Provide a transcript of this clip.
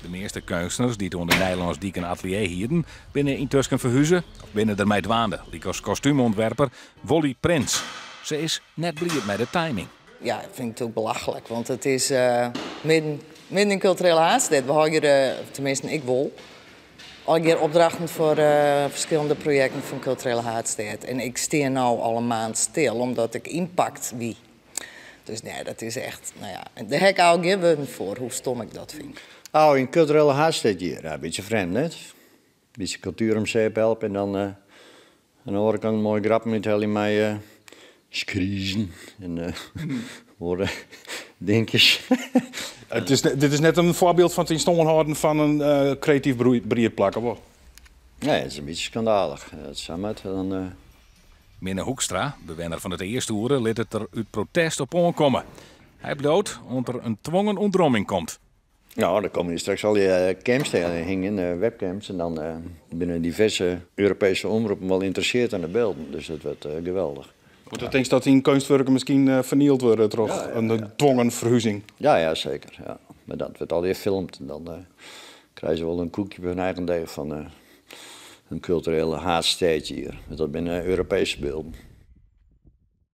De measte keunstners dy't oan de Nijlânsdyk in atelier hierden, binne yntusken ferhuze of binne dermei dwaande, lykas kostúmûntwerper Wolly Prins. Se is net bliid mei de timing. Ja, dat fyn ik natuerlik belachlik, want it is midden, midden yn Kulturele Haadstêd. We hawwe hjir, teminsten ik wol, allegear opdrachten foar ferskillende projekten fan Kulturele Haadstêd. En ik stean no al in maand stil omdat ik ynpakt wie. Dus nee, dat is echt, no ja, dêr ha ik eigentlik gjin wurden foar hoe stom ik dat fyn. Oh, yn Kulturele Haadstêd hjir. Ja, in bytsje frjemd, net? Bytsje kultuer om zeep helpe en dan oan de oare kant moaie grappen úthelje mei skriezen en oare dinkjes. It is, dit is net in foarbyld fan it yn stân hâlden fan in kreatyf briedplak, of wol? Nee, it is in bytsje skandalich. As it sa moat, dan. Minne Hoekstra, bewenner fan it earste oere, lit it der út protest op oankomme. Hy bliuwt oant der in twongen ûntromming komt. No, der komme hjir straks allegear cams te hingjen, webcams, en dan binne diverse Europeeske omroppen wol ynteressearre oan de bylden, dus dat wurdt geweldich. Want do tinkst dat dyn keunstwurken miskien fernield wurde troch in twongen ferhuzing? Ja, ja, seker. Ja. Mar dat wurdt allegear filmd en dan krije se wol in koekje by hun eigen deech fan in kulturele haadstêd hjir. Want dat binne Europeeske bylden.